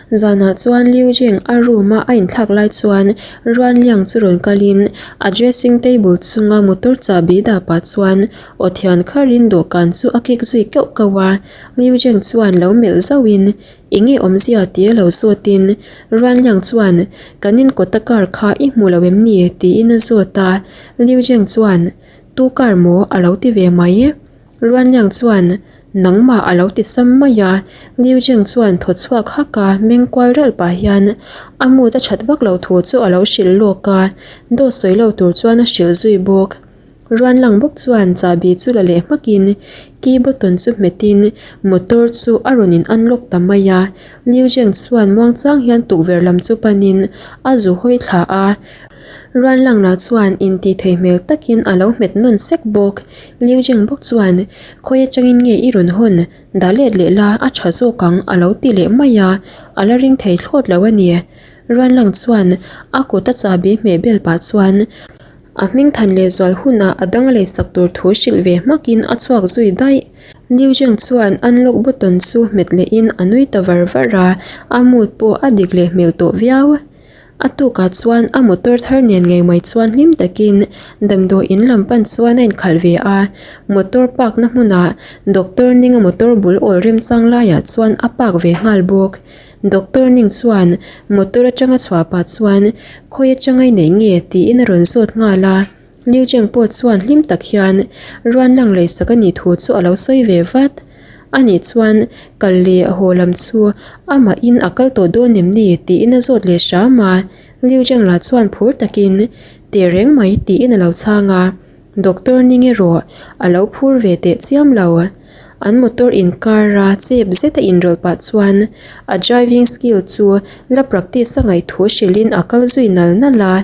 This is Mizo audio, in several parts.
Zanah chuan Liu Jing a room a a inthlak lai chuan Ruan Liang chu rawn kalin a dressing table chunga motor chahbi dah pah chuan aw thian kharin dawhkan chu a kik zui keuh keuh a. Liu Jing chuan lo melh zauhin Eng nge awmzia tia lo zawtin Ruan Liang chuan Kan inkawta car kha i hmu lo em ni? tiin a zawt a. Liu Jing chuan Tu car maw? a lo ti ve mai. Ruanliang chuan, Nangmah a lo ti sam mai a, Liu Jing chuan thaw chhuak hak a, meng kual ralh pah hian a mood a that vak lo thu chu a lo hrilh lawk a, dawt sawi lo tur chuan a hrilh zui bawk. Ruanlang bawk chuan chahbi chu la leh hmakin key button chu hmetin motor chu a rawn in unlock ta mai a, Liu Jing chuan muangchang hian tukverh lam chu panin a zu hawi thla a, Ruanlang lah chuan intih thei hmel takin a lo hmet nawn sek bawk. Liu Jing bawk chuan, Khawi atangin nge i rawn hawn? Dah let leh la, a tha zawk ang, a lo ti leh mai a, a la ring thei thlawt lo a ni. Ruanlang chuan a kut a chahbi hmeh bel pah chuan a hming than leh zual hunah a dang leisak tur thu hrilh ve hmakin a chhuak zui daih. Liu Jing chuan unlock button chu hmet lehin a nui ta var var a, a mood pawh a dik leh hmel tawh viau. A tukah chuan a motor thar nen ngei mai chuan hlim takin damdawi in lam pan chuan a inkhalh ve a, motor park na hmunah doctor Ning-a motor bul awl remchang laiah chuan a park ve nghal bawk. Doctor Ning chuan motor atanga chhuah pah chuan khawi atanga i neih nge tiin a rawn zawt nghal a, Liu Cheng pawh chuan hlim tak hian ruan lang leisak a nih thu chu a lo sawi ve vat. Ani chuan kal leh haw lam chu amahin a kal tawh dawn em ni tiin a zawt leh hram a, Liu Cheng lah chuan phur takin teh reng mai tiin a lo chhang a, Doctor ning erawh a lo phur ve teh chiam lo. An motor inkar a chep zet a inrawlh pah chuan a driving skill chu la practice a ngaih thu hrilhin a kal zui nal nal a,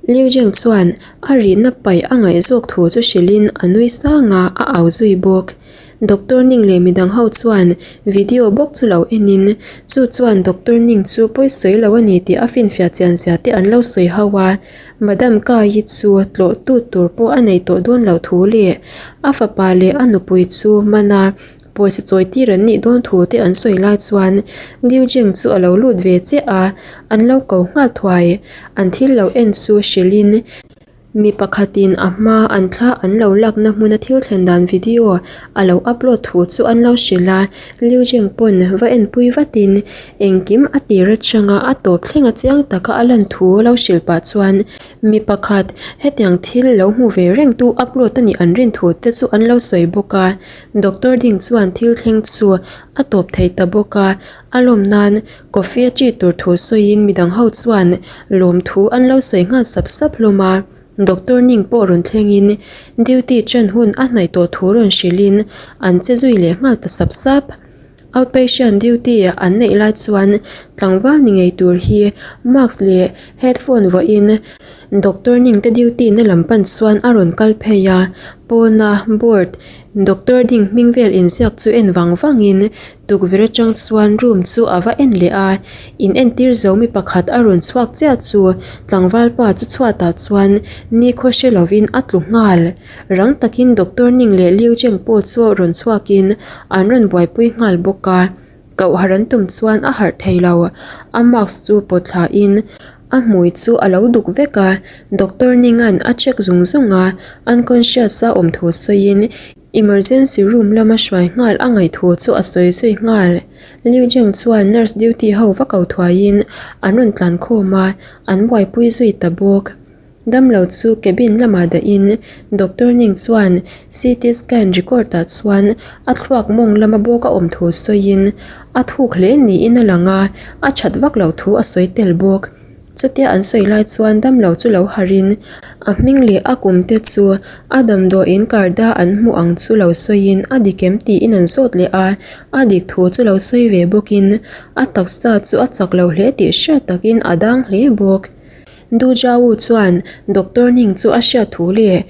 Liu Jing chuan a rihna paih a ngaih zawk thu chu hrilhin a nui sang a, a au zui bawk. Doctor Ning leh midang ho chuan video bawk chu lo enin chu chuan Doctor Ning chu pawi sawi lo a ni tih a finfiah chian zia te an lo sawi ho a, Madam Kai-i chu tlawh tut tur pawh a nei tawh dawn loh thu leh a fapa leh a nupui chu man a pawisa chawi tir an nih dawn thu te an sawi lai chuan Liu Jing chu a lo lut ve chiah a, an lo ko nghal thuai. An thil lo en chu hrilhin Mi pakhatin a hma an thla an lo lakna hmuna thil thlen dan video a lo upload thu chu an lo hrilh a, Liu Jing pawn va enpui vatin engkim a tir atanga a tawp thleng a chiang taka a lan thu lo hrilh pah chuan mi pakhat hetiang thil lo hmu ve reng tu upload a nih an rin thu te chu an lo sawi bawk a, Doctor Ding chuan thil thleng chu a tawp thei ta bawk a, a lawm nan Coffee a ṭih tur thu sawiin midang ho chuan lawmthu an lo sawi nghal sap sap hlawm a, Doctor Ning pawh rawn thlengin duty ṭan hun a hnaih tawh thu rawn hrilhin an che zui leh nghal ta sap sap. Outpatient duty an neih lai chuan tlangval ni ngei tur hi mask leh headphone vuahin Doctor Ning te duty na lam pan chuan a rawn kal phei a, pawna board Doctor Ding hming vel inziak chu en vang vangin Tukverh atang chuan room chu a va en leh a, in entir zo mi pakhat a rawn chhuak chiah chu tlangval pa chu chhuatah chuan nikhaw hre lovin a tlu nghal. Rang takin doctor Ning leh Liu Cheng pawh chu rawn chhuakin an rawn buaipui nghal bawk a, kohhar an tum chuan a harh thei lo. A mask chu pawt thlain a hmui chu a lo duk vek a, doctor Ninga'n a check zung zung a, unconscious a awm thu sawiin Emergency room lama hruai nghal a ngaih thu chu a sawi zui nghal. Liu Jing chuan nurse duty ho va ko thuaiin an rawn tlan khawm a, an buaipui zui ta bawk. Damlo chu cabin lamah dahin Doctor Ning chuan CT scan record ah chuan a thluak mawng lama bawk a awm thu sawiin a thuk hle niin a lang a, a that vak loh thu a sawi tel bawk. Chutia an sawi lai chuan damlo chu lo harin a hming leh a kum te chu a damdawiin karda an hmuh ang chu lo sawiin a dik em tiin an zawt leh a, a dik thu chu lo sawi ve bawkin a taksa chu a chak lo hle tih hriat takin a dang hle bawk. Dujawu chuan Doctor Ning chu a hriat thu leh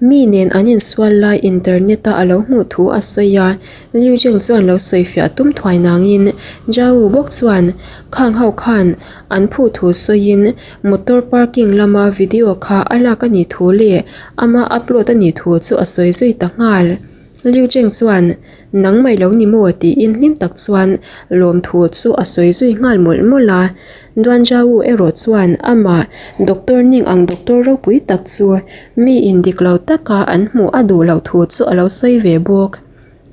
Mi nen an insual lai internet a alo hmuh thu a sawi a, Liu Jing chuan lo sawi fiah tum thuai nangin Zhao bawk chuan khang ho khan an phuh thu sawiin motor parking lama video kha a lak a nih thu leh ama upload a nih thu chu a sawi zui ta nghal. Liu Jing chuan. Nangmah i lo ni maw? tiin hlim tak chuan lawmthu chu a sawi zui nghal mawlh mawlh a. Duan Zhao erawh chuan amah Doctor Ning ang doctor ropui tak chu mi indik lo taka an hmuh a duh loh thu chu a lo sawi ve bawk.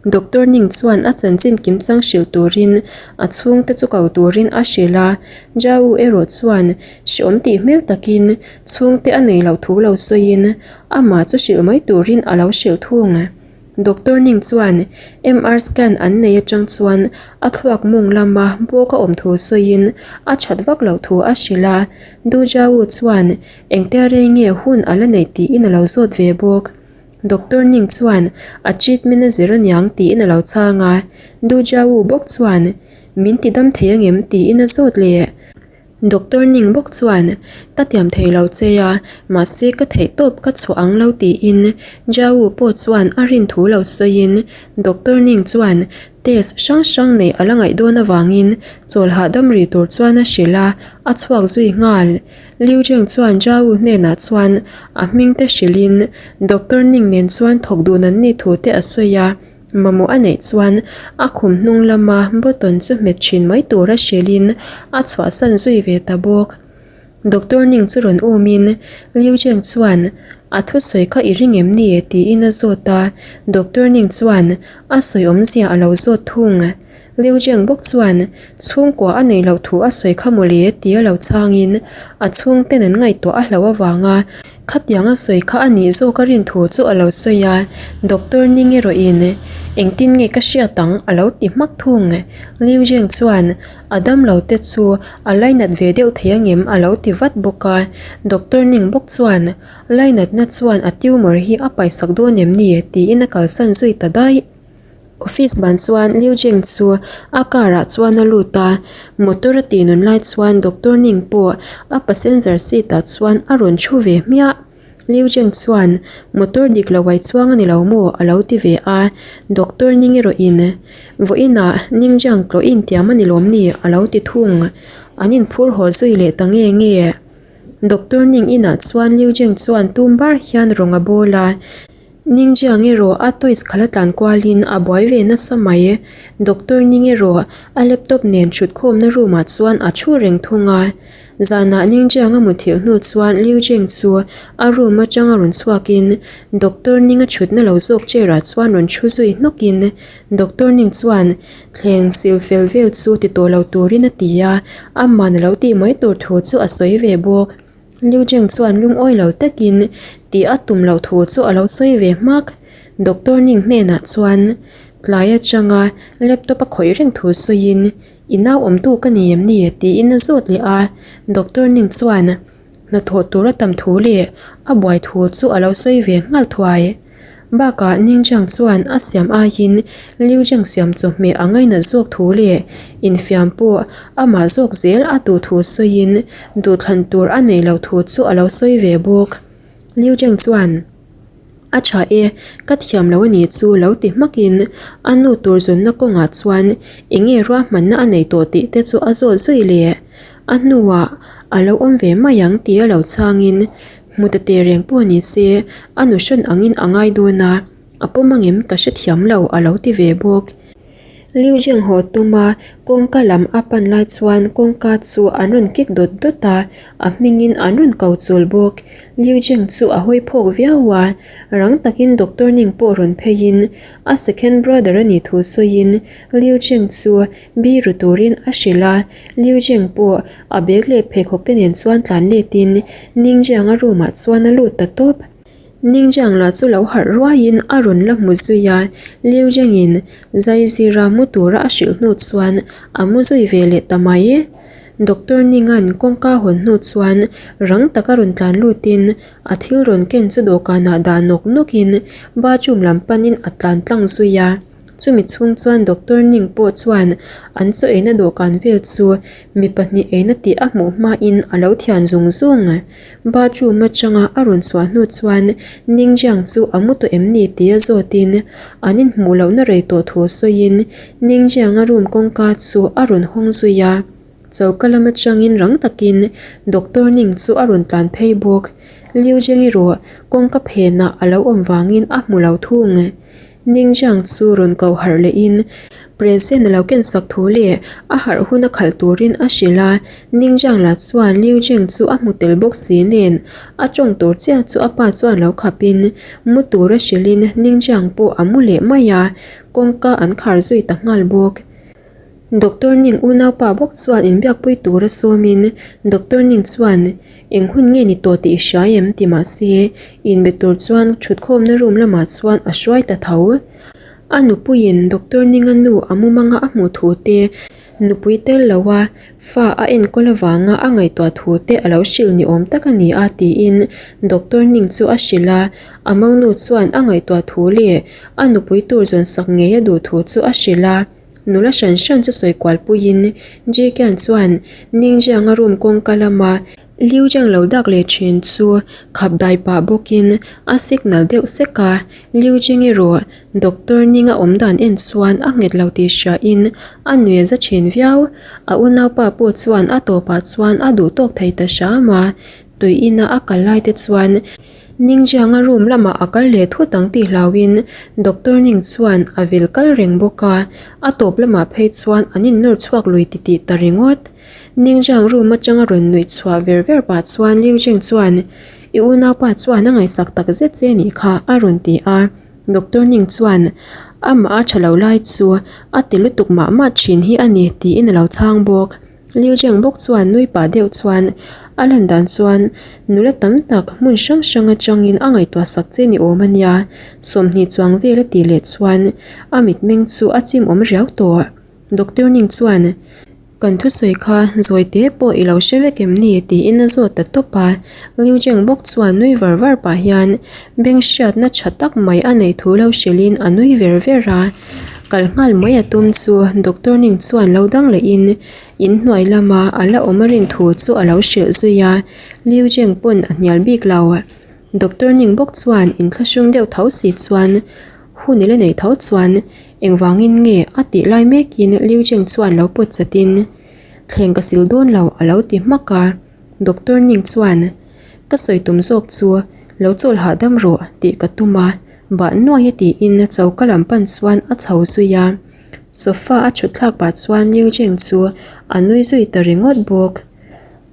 Doctor Ning chuan a chanchin kimchang hrilh turin a chhungte chu ko turin a hrilh a, Zhao erawh chuan hreawm tih hmel takin chhungte a nei loh thu lo sawiin amah chu hrilh mai turin a lo hrilh thung. Doctor Ning chuan MR scan an nei atang chuan a thluak mawng lama bawk a awm thu sawiin a that vak loh thu a hrilh a, Du Zhao chuan engtia rei nge hun a la neih tiin a lo zawt ve bawk. Doctor Ning chuan a treatment a zir aniang tiin a lo chhang a, Du Zhao bawk chuan min ti dam thei angem tiin a zawt leh. Doctor Ning bawk chuan, Ka tiam thei lo che a, mahse ka theih tawp ka chhuah ang lo tiin Zhao pawh chuan a rin thu lo sawiin Doctor Ning chuan test hrang hrang neih a la ngaih dawn avangin chawl hahdam ri tur chuan a hrilh a, a chhuak zui nghal. Liu Zheng chuan Zhao hnenah chuan a hming te hrilhin Doctor Ning nen chuan thawk dun an nih thu te a sawi a. Mamawh a neih chuan a khum hnung lama button chu hmet thin mai tura hrilhin a chhuahsan zui ve ta bawk. Doctor Ning chu rawn umin Liu Zheng chuan a thusawi kha i ring em ni tiin a zawt a, Doctor Ning chuan a sawi awmzia a lo zawt thung. Liu Zheng bawk chuan chhungkua a neih loh thu a sawi kha mawle tia lo chhangin a chhungten an ngaihtuah a hlauh avanga Khatiang a sawi kha a nih zawk a rin thu chu a lo sawi a, Doctor Ning erawhin engtin nge ka hriat ang a lo ti hmak thung. Liu Zheng chuan a damlo te chu a lainat ve deuh thei angem a lo ti vat bawk a, Doctor Ning bawk chuan lainatna chuan a tumor hi a paisak dawn em ni tiin a kalsan zui ta daih. Office ban chuan Liu Jing chu a car ah chuan a lut a, motor a tih nun lai chuan Doctor Ning pawh a passenger seat ah chuan a rawn thu ve hmiah. Liu Jing chuan motor dik lo ai chuang a ni lo maw a lo ti ve a, Doctor Ning erawh in vawiin ah Ning Jiang tlawh intiam a ni lawm ni a lo ti thung. An inphur haw zui leh ta nge nge. Doctor Ning inah chuan Liu Jing chuan tum bar hian rawng a bawl a. Ningjiang erawh a toys khala tlan kualin a buai ve nasa mai. Doctor Ning erawh a laptop nen thutkhawmna room ah chuan a thu reng thung a. Zanah Ningjiang a muthilh hnu chuan Liu Jing chu a room atanga rawn chhuakin Doctor Ning a thutna lo zawk chair ah chuan rawn thu zui hnawkin Doctor Ning chuan thleng sil fel vel chu ti tawh lo turin a ti a, aman a lo tih mai tur thu chu a sawi ve bawk. Liu Jing chuan lungawi lo takin tih a tum loh thu chu a lo sawi ve hmak. Doctor Ning hnenah chuan tlai atanga laptop a khawih reng thu sawiin, I nau awmtu ka ni em ni? tiin a zawt leh a. Doctor Ning chuan hnathawh tur a tam thu leh a buai thu chu a lo sawi ve nghal thuai. Bakah Ningjiang chuan a siam aiin Liujiang siam chawhmeh a ngainat zawk thu leh infiam pawh amah zawk zel a duh thu sawiin duhthlan tur a neih loh thu chu a lo sawi ve bawk. Liujiang chuan, A tha e, ka thiam lo a nih chu lo ti hmakin a nu tur zawnna kawngah chuan eng nge ruahmanna a nei tawh tih te chu a zawt zui leh. A hnuah a lo awm ve mai ang tia lo chhangin Hmu ta teh reng pawh ni se, a nu hran angin a ngai dawn a, a pawm angem ka hrethiam lo a lo ti ve bawk. Liu Jing haw tuma kawngka lam a pan lai chuan kawngka chu an rawn kik dawt dawt a, a hmingin an rawn ko chul bawk. Liu Jing chu a hawi phawk viau a, rang takin Doctor Ning pawh rawn pheiin a second brother a nih thu sawiin Liu Jing chu biru turin a hrilh a, Liu Jing pawh a bag leh pheikhawk te nen chuan tlan letin Ningjiang a room ah chuan a lut ta tawp. Ningjiang lah chu lo harh ruaiin a rawn la hmu zui a, Liu Jing-in zai zira mu tura a hrilh hnu chuan a mu zui ve leh ta mai. Doctor Ning-a'n kawngka hawn hnu chuan rang taka rawn tlan lutin a thil rawn ken chu dawhkanah dah nawk nawkin bathroom lam panin a tlan tlang zui a. Chumi chhung chuan Doctor Ning pawh chuan an chaw eina dawhkan vel chu mi pahnih eina tih a hmuh hmain a lo thian zung zung. Bathroom atanga a rawn chhuah hnu chuan Ning Jiang chu a mu tawh em ni tia zawtin an inhmuh lohna rei tawh thu sawiin Ning Jiang-a room kawngka chu a rawn hawng zui a. Choka lam atangin rang takin Doctor Ning chu a rawn tlan phei bawk. Liu Jiang erawh kawngka phenah a lo awm vangin a hmu lo thung. Ningjiang chu rawn ko harh lehin present a lo ken sak thu leh a harh hun a khalh turin a hrilh a. Ningjiang lah chuan Liu Jing chu a hmu tel bawk si nen a tawng tur chiah chu a pa chuan lo khapin mu tura hrilhin Ningjiang pawh a mu leh mai a, kawngka an khar zui ta nghal bawk. Doctor Ning unaupa bawk chuan inbiakpui tura sawmin Doctor Ning chuan eng hun nge ni tawh tih i hria em ti mahse inbe tur chuan thutkhawmna room lamah chuan a hruai ta tho. A nupuiin Doctor Ninga nu a mumanga a hmuh thu te, nupui tel loa fa a enkawl avanga a ngaihtuah thu te a lo hrilh ni awm tak a ni a tiin Doctor Ning chu a hrilh a, a mangnu chuan a ngaihtuah thu leh a nupui tur zawn sak ngei a duh thu chu a hrilh a. Nula hran hran chu sawi kual puiin Jikian chuan Ningjianga room kawngka lama Liu Jiang lo dak leh thin chu khap dai pah bawkin a signal deuh sek a, Liu Jing erawh doctor Ninga awm dan en chuan a nghet lo tih hriain a nuih za thin viau. A unaupa pawh chuan a tawpah chuan a duh tawk thei ta hram a, tui ina a kal lai te chuan Ningjianga room lamah a kal leh thut ang tih hlauhin Doctor Ning chuan a vil kal reng bawk a, a tawp lamah phei chuan an innawr chhuak lui titih ta ringawt. Ningjiang room atanga rawn nuih chhuah ver ver pah chuan Liu Jing chuan, I unaupa chuan a ngaihsak tak zet che nih kha, a rawn ti a. Doctor Ning chuan, Amah a tha lo lai chu a ti lutuk mah mah thin hi a ni, tiin a lo chhang bawk. Liu Zheng bawk chuan nui pah deuh chuan a lan dan chuan nula tam tak hmun hrang hrang atangin a ngaihtuah sak che ni awm a nia, 20 chuang vel a tih leh chuan a mitmeng chu a chim awm riau tawh. Doctor Ning chuan, Kan thusawi kha zawi te pawh i lo hre vek em ni? tiin a zawt ta tawp a. Liu Zheng bawk chuan nui var var pah hian beng hriatna tha tak mai a neih thu lo hrilhin a nui ver ver a. Kal nghal mai a tum chu Doctor Ning chuan lo dang lehin in hnuai lama a la awm a rin thu chu a lo hrilh zui a, Liu Jeng pawn a hnial bik lo. Doctor Ning bawk chuan inthlahrung deuh tho si chuan hun i la nei tho chuan engvangin nge a tih lai mekin Liu Jeng chuan lo pawt chatin thleng ka sil dawn lo a lo ti hmak a, Doctor Ning chuan ka sawi tum zawk chu lo chawl hahdam rawh tih ka tum a. Bah nuai a tiin choka lam pan chuan a chho zui a, sofa a thut thlak pah chuan Liu Jing chu a nui zui ta ringawt bawk.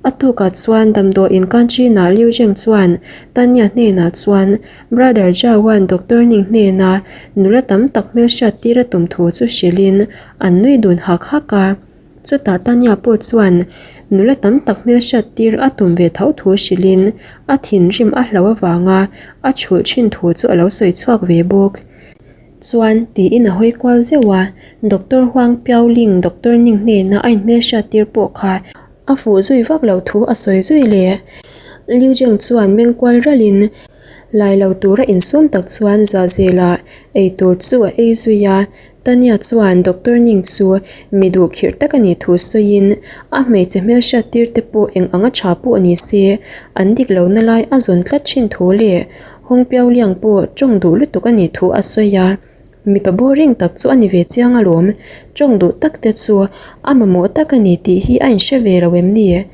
A tukah chuan damdawiin Kanchinah Liu Jing chuan Tanya hnenah chuan Brother Zhao-a'n Doctor Ning hnena nula tam tak hmelhriat tir a tum thu chu hrilhin an nui dun hak hak a. Chutah Tanya pawh chuan nula tam tak hmelhriat tir a tum ve tho thu hrilhin a thinrim a hlo avanga a chhulh thin thu chu a lo sawi chhuak ve bawk. Chuan tiin a hawi kual zeuh a, Doctor Huang Piao Ling Doctor Ning hnena a inhmelhriat tir pawh kha a fuh zui vak lo thu a sawi zui leh. Liu Zheng chuan meng kual ralhin lai lo tura insum tak chuan Zahzela eitur chu a ei zui a, Tanya chuan Doctor Ning chu mi duh khirh tak a nih thu sawiin a hmeichhe hmelhriat tir te pawh eng anga tha pawh ni se an dik lohna lai a zawn tlat thin thu leh Hong Piao Liang pawh tawng duh lutuk a nih thu a sawi a. Mipa boring tak chu a ni ve chiang alawm, tawng duh tak te chu a mamawh tak a ni tih hi a inhre ve lo em ni?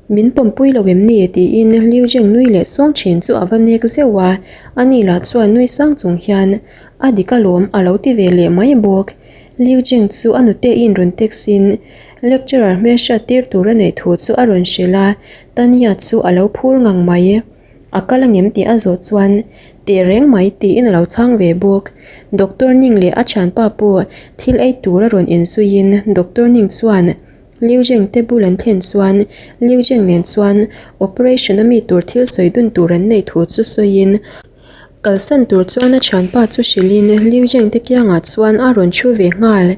Min pawmpui lo em ni? tiin Liu Zheng nui leh sawng thin chu a va nek zeuh a, ani lah chuan nui sang chung hian a dik alawm a lo ti ve leh mai bawk. Liu Zheng chu a nute in rawn text in lecturer hmelhriat tir tur a neih thu chu a rawn hrilh a, Tanya chu a lo phur ngang mai. A kal angem tih a zawh chuan teh reng mai tiin a lo chhang ve bawk. Doctor Ning leh a thianpa pawh thil ei tur a rawn inzuiin Doctor Ning chuan Liu Zheng te bul an thlen chuan Liu Zheng nen chuan operation a mi tur thil sawi dun tur an neih thu chu sawiin kalsan tur chuan a thianpa chu hrilhin Liu Zheng te kiangah chuan a rawn thu ve nghal.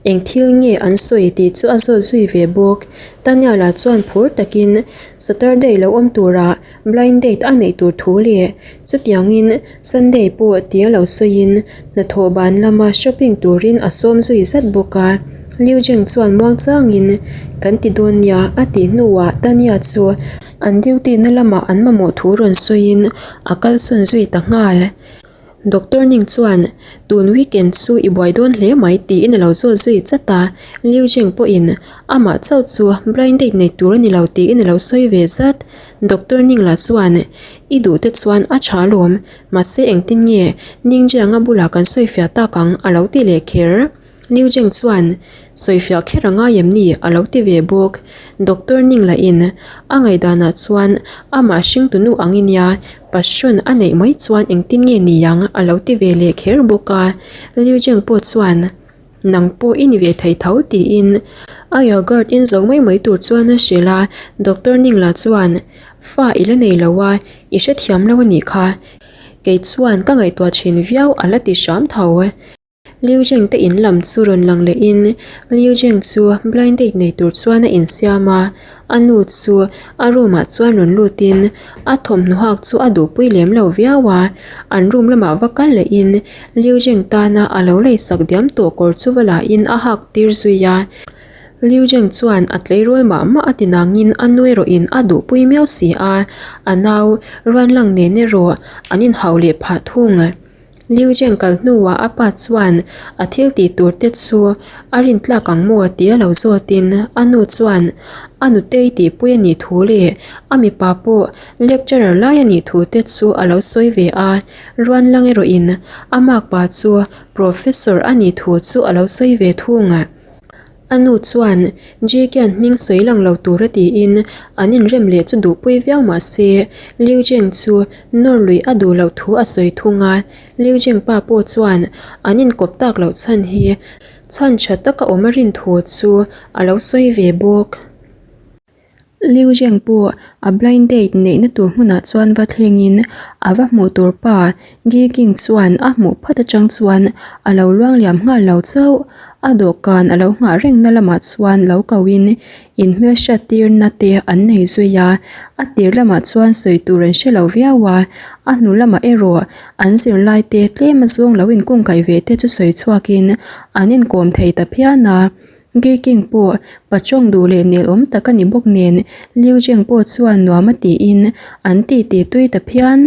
Eng thil nge an sawi tih chu a zawt zui ve bawk. Tanya lah chuan phur takin Saturday lo awm turah Blind date a neih tur thu leh chutiangin Sunday pawh tia lo sawiin hnathawh ban lama shopping turin a sawm zui zat bawk a. Liu Zheng chuan muang changin kan ti dawn nia a tih hnuah Tanya chu an duty na lamah an mamawh thu rawn sawiin a kalsawn zui ta nghal. Doctor Ning chuan, Tun weekend chu i buai dawn hle mai tiin a lo zawt zui chat a, Liu Jing pawhin amah chauh chu blind date nei tur a ni lo tiin a lo sawi ve zat. Doctor Ning lah chuan, I duh te chuan a tha alawm, mahse engtin nge Ning Jianga bulah kan sawifiah tak ang a lo ti leh kher. Liu Jing chuan, Sawifiah kher a ngai em ni? a lo ti ve bawk. Doctor Ning lahin a ngaihdanah chuan amah hringtunu ang i nia, passion a neih mai chuan engtin nge ni ang? a lo ti ve leh kher bawk a. Liu Jing pawh chuan, Nang pawh i ni ve thei tho tiin a yogurt in zo mai mai tur chuan a hrilh a. Doctor Ning lah chuan, Fa i la nei lo a, i hrethiam lo a nih kha. Kei chuan ka ngaihtuah thin viau a la ti hram tho. Liu Zheng te in lam chu rawn lang lehin Liu Zheng chu blind date nei tur chuan a insiam a, a nu chu a room ah chuan rawn lutin a thawmhnaw hak chu a duhpui lem lo viau a, an room lamah va kal lehin Liu Zheng tana a lo leisak diam tawh kawr chu va lahin a hak tir zui a. Liu Zheng chuan a tleirawl mah mah a ti nangin a nu erawhin a duhpui miau si a, a nau Ruanlang nen erawh an inhau leh phah thung. Liu Zheng kal hnuah a pa chuan a thil tih tur te chu a rin tlak ang maw tia lo zawtin a nu chuan a nutei tihpui a nih thu leh a mipa pawh lecturer lai a nih thu te chu a lo sawi ve a, Ruanlang erawhin a makpa chu professor a nih thu chu a lo sawi ve thung. A nu chuan Jikian hming sawi lang lo tura tiin an inrem leh chu duhpui viau mah se Liu Jing chu nawr lui a duh loh thu a sawi thung a. Liu Jing pa pawh chuan an inkawp tak loh chhan hi chhan tha taka awm a rin thu chu a lo sawi ve bawk. Liu Zheng pawh a blind date neihna tur hmunah chuan va thlengin a va hmuh tur pa Gi King chuan a hmuh phat atang chuan a lo luang liam nghal lo chauh. A dawhkan a lo nghah rengna lamah chuan lo kohin inhmelhriat tirna te an nei zui a, a tir lamah chuan sawi tur an hre lo viau a, a hnu lamah erawh an zirlai te tlem azawng lo inkungkaih ve te chu sawi chhuakin an inkawm thei ta phian a. Ge King pawh pachawng duh leh nel awm tak a ni bawk nen Liu Zheng pawh chuan nuam a tiin an titi tui ta phian.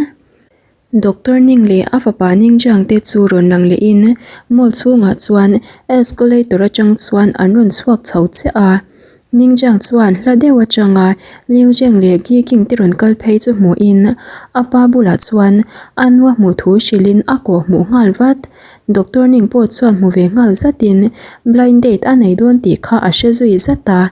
Doctor Ning leh a fapa Ning Zhang te chu rawn lang lehin mall chhungah chuan escalator atang chuan an rawn chhuak chho chiah a. Ning Zhang chuan hla deuh atanga Liu Zheng leh Ge King te rawn kal phei chu hmuhin a pa bulah chuan a nua hmuh thu hrilhin a kawh hmuh nghal vat. Doctor Ning pawh chuan hmu ve nghal zatin blind date a nei dawn tih kha a hre zui zat a,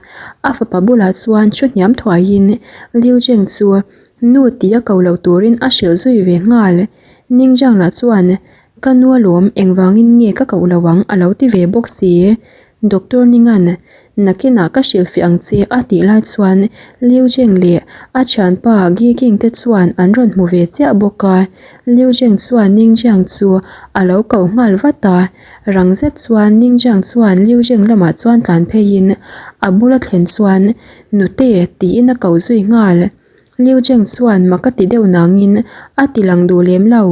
a fapa bulah chuan thu hniam thuaiin Liu Zheng chu nu tih a ko lo turin a hrilh zui ve nghal. Ning Zhang lah chuan Ka nu alawm engvangin nge ka koh lo ang a lo ti ve bawk si. Doctor Ningan, Nakinah ka hrilhfiah ang che a tih lai chuan Liu Zheng leh a thianpa Gi Ging te chuan an rawn hmu ve chiah bawk a. Liu Zheng chuan Ning Jiang chu a lo ko nghal vat a. Rang zet chuan Ning Jiang chuan Liu Zheng lamah chuan tlan pheiin a bula thlen chuan Nute tiin a ko zui nghal. Liu Zheng chuan mak a ti deuh nangin a ti lang duh lem lo.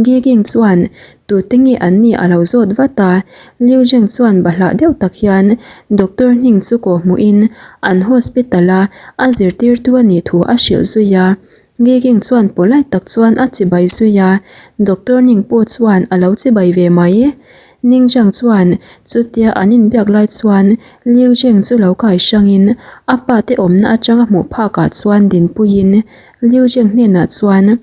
Giging chuan tute nge an nih a lo zawt vat a, Liu Zheng chuan bahlah deuh tak hian Doctor Hning chu kawh hmuhin an hospital a a zirtirtu a nih thu a hrilh zui a. Giging chuan polite tak chuan a chibai zui a, Doctor Hning pawh chuan a lo chibai ve mai. Ning Zhang chuan chutia an inbiak lai chuan Liu Zheng chu lo kai hrangin a pa te awmna atanga hmuh phakah chuan dinpuiin Liu Zheng hnenah chuan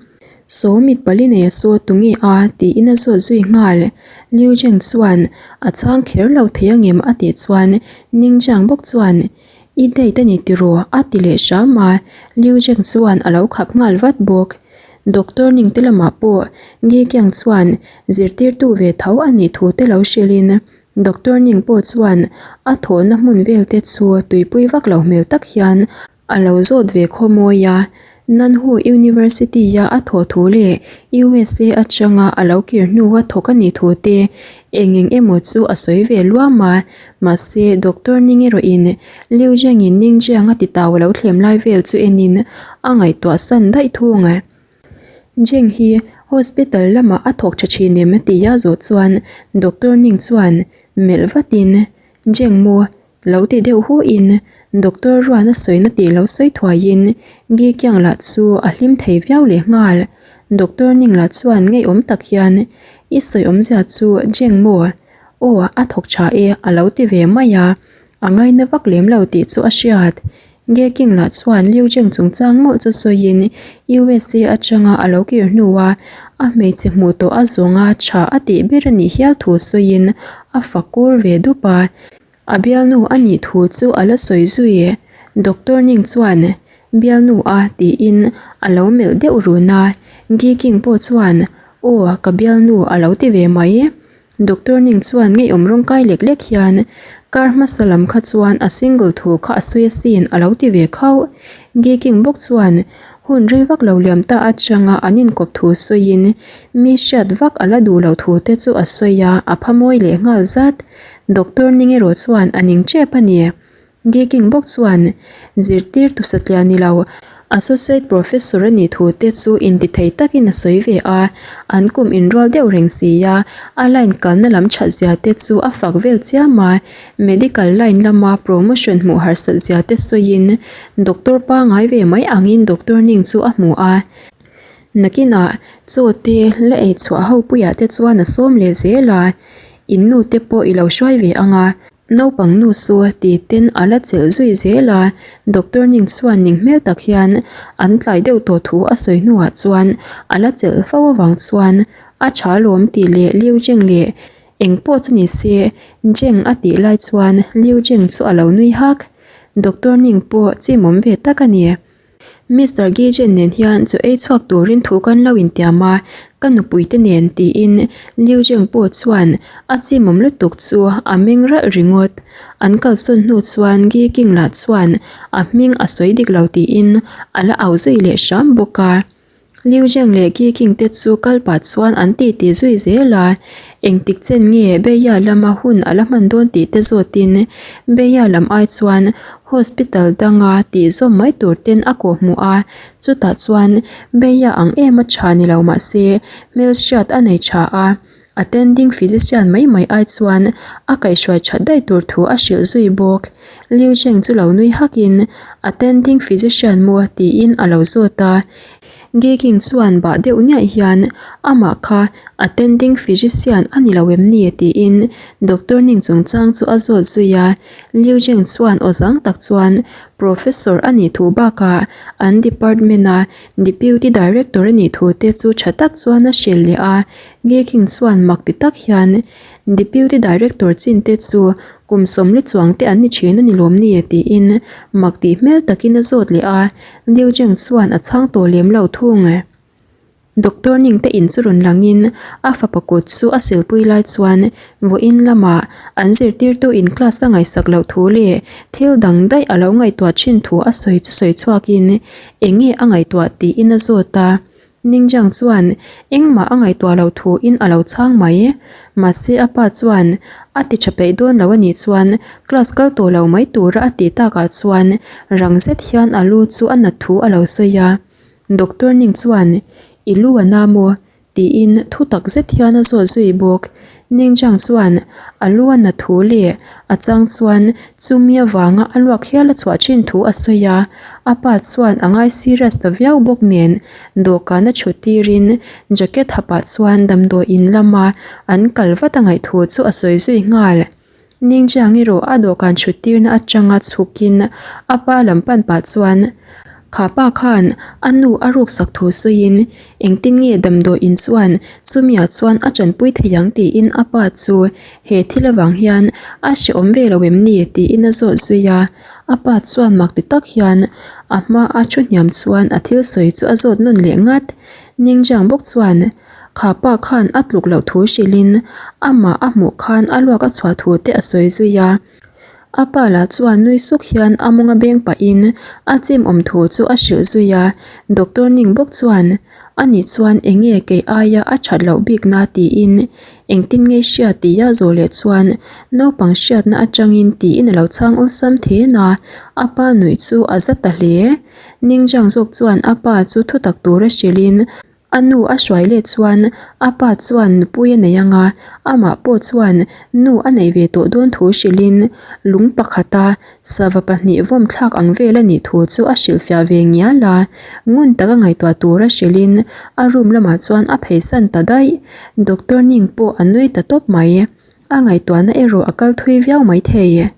Saw mit pali nei a saw tunge a? tiin a zawt zui nghal. Liu Zheng chuan a chhang kher lo thei angem a tih chuan Ning Zhang bawk chuan I date a ni tiraw? a ti leh hram a, Liu Zheng chuan a lo khap nghal vat bawk. Doctor Ning te lamah pawh Gi Kiang chuan zirtirtu ve tho a nih thu te lo hrilhin Doctor Ning pawh chuan a thawhna hmun vel te chu tuipui vak lo hmel tak hian A lo zawt ve khaw mawi a, Nanhu University-a a thawh thu leh USA atanga a lo kir hnua thawk a nih thu te eng eng emaw chu a sawi ve luam a. Mahse, Doctor Ning erawhin Liu Zhengin Ningjiang a ti tau a lo thlem lai vel chu enin a ngaihtuah san daih thung. Zheng hi hospital lamah a thawk tha thin em tia zawh chuan Doctor Ning chuan melh vatin, Zheng maw? Lo ti deuh hu in Doctor Ruan a sawina tih lo sawi thuai in Gi Kiang lah chu a hlim thei viau leh nghal. Doctor Ning lah chuan ngeiawm tak hian, I sawi awmzia chu Jeng maw? Aw, a thawk tha e a lo ti ve mai a. A ngaina vak lem lo tih chu a hriat. Ge King lah chuan Liu Jeng chungchang mawlh chu sawiin USA atanga a lo kir hnua a hmeichhe hmuh tawh a zawnga tha a tih ber a nih hial thu sawiin a fak kur ve dup a. A bialnu a nih thu chu a la sawi zui. Doctor Ning chuan, Bialnu a tiin a lo melh deuh run a. Ge King pawh chuan, Aw, ka bialnu a lo ti ve mai. Doctor Ning chuan ngeiawm rawng kai lek lek hian kar hmasa lam kha chuan a single thu kha a sawi asin a lo ti ve khauh. Gi King bawk chuan hun rei vak lo liam ta atanga an inkawp thu sawiin mi hriat vak a la duh loh thu te chu a sawi a, a pha mawi leh nghal zat. Doctor Ning erawh chuan a ning tep a ni. Geeking bawk chuan zirtirtu satliah ni lo, Associate Professor a nih thu te chu intithei takin a sawi ve a, an kum inrual deuh reng si a, a line kalna lam that zia te chu a fak vel chiam a, medical line lama promotion hmuh harsat zia te sawiin doctor pangai ve mai angin doctor Ning chu a hmu a. Nakinah chaw te la ei chhuah ho puiah te chuan a sawm leh zel a, in nu te pawh i lo hruai ve ang a. Naupang nu chu ti ten a la chelh zui zel a, doctor Ning chuan ning hmel tak hian an tlai deuh tawh thu a sawi hnuah chuan a la chelh fo avang chuan a tha lawm tih leh Liu Jeng leh eng pawh chu ni se Jeng a tih lai chuan Liu Jeng chu a lo nui hak. Doctor Ning pawh chimawm ve tak a ni. Mister Gijen nen hian chaw ei chhuak turin thu kan lo intiam a, ka nupui te nen tiin Liu Jeng pawh chuan a chimawm lutuk chu a meng ralh ringawt. An kalsawn hnu chuan Gi King lah chuan a hming a sawi dik lo tiin a la au zui leh hram bawk a. Liu Zheng leh Ki King te chu kal pah chuan an titi zui zel a, engtik chen nge Beia lama hun a la hman dawn tih te zawtin Beia lam ai chuan hospital danga tih zawm mai tur ten a kawhhmuh a, chutah chuan Beia ang em a tha ni lo mah se hmelhriat a nei tha a. Attending physician mai mai ai chuan a kaihhruai that daih tur thu a hrilh zui bawk. Liu Zheng chu lo nui hakin, Attending physician maw? tiin a lo zawt a. Ge King chuan bah deuh niaih hian, Amah kha attending physician a ni lo em ni? tiin Doctor Ning chungchang chu a zawt zui a. Liu Zheng chuan aw zang tak chuan Professor a nih thu bakah an department-a Deputy Director a nih thu te chu tha tak chuan a hrilh leh a. Ge King chuan mak ti tak hian Deputy Director chin te chu kum sawmli chuang te an ni thin a ni lawm ni tiin mak tih hmel takin a zawt leh a, Liu Zheng chuan a chhang tawh lem lo thung. Doctor Ning te in chu rawn langin a fapa kut chu a silpui lai chuan vawiin lamah an zirtirtu in class a ngaihsak loh thu leh thil dang daih a lo ngaihtuah thin thu a sawi chu sawi chhuakin eng nge a ngaihtuah tiin a zawt a. Ningjiang chuan engmah a ngaihtuah loh thuin a lo chhang mai. Mahse a pa chuan a ti tha peih dawn lo a nih chuan class kal tawh lo mai tura a tih takah chuan rang zet hian a lu chu a nat thu a lo sawi a. Doctor Ning chuan I lu a na maw? tiin thu tak zet hian a zawt zui bawk. Ningjiang chuan a lu a nat thu leh a chang chuan chumi avanga a luak hial a chhuah thin thu a sawi a, a pa chuan a ngai serious ta viau bawk nen dawhkan a chhut tirin jacket ha pah chuan damdawi in lama an kal vat a ngaih thu chu a sawi zui nghal. Ningjiang erawh a dawhkan chhut tirna atanga chhukin a pa lam pan pah chuan kha pa khan a nu a ruksak thu sawiin engtin nge damdawi in chuan chumi-ah chuan a tanpui thei ang tiin a pa chu he thil avang hian a hrehawm ve lo em ni tiin a zawt zui a, a pa chuan mak ti tak hian a hma a thu hniam chuan a thil sawi chu a zawt nawn leh ngat. Ningjiang bawk chuan Kha pa khan a tluk loh thu hrilhin amah a hmuh khan a luak a chhuah thu te a sawi zui a. A pa lah chuan nui suk hian a mawnga beng pahin a chim awm thu chu a hrilh zui a. Doctor Ning bawk chuan, Ani chuan eng nge kei aia a that loh bikna tiin engtin nge hria tia zawh leh chuan naupang hriatna atangin tiin a lo chhang awlsam then a, a pa nuih chu a za ta hle. Ning Jiang zawk chuan a pa chu thutak tura hrilhin. A nu a hruai let chuan a pa chuan nupui a nei ang a, amah pawh chuan nu a nei ve tawh dawn thu hrilhin lung pakhata sava pahnih vawm thlak ang vel a nih thu chu a hrilhfiah ve ngial a. Ngun taka ngaihtuah tura hrilhin a room lamah chuan a pheisan ta daih. Doctor Ning pawh a nui ta tawp mai. A ngaihtuahna erawh a kal thui viau maithei.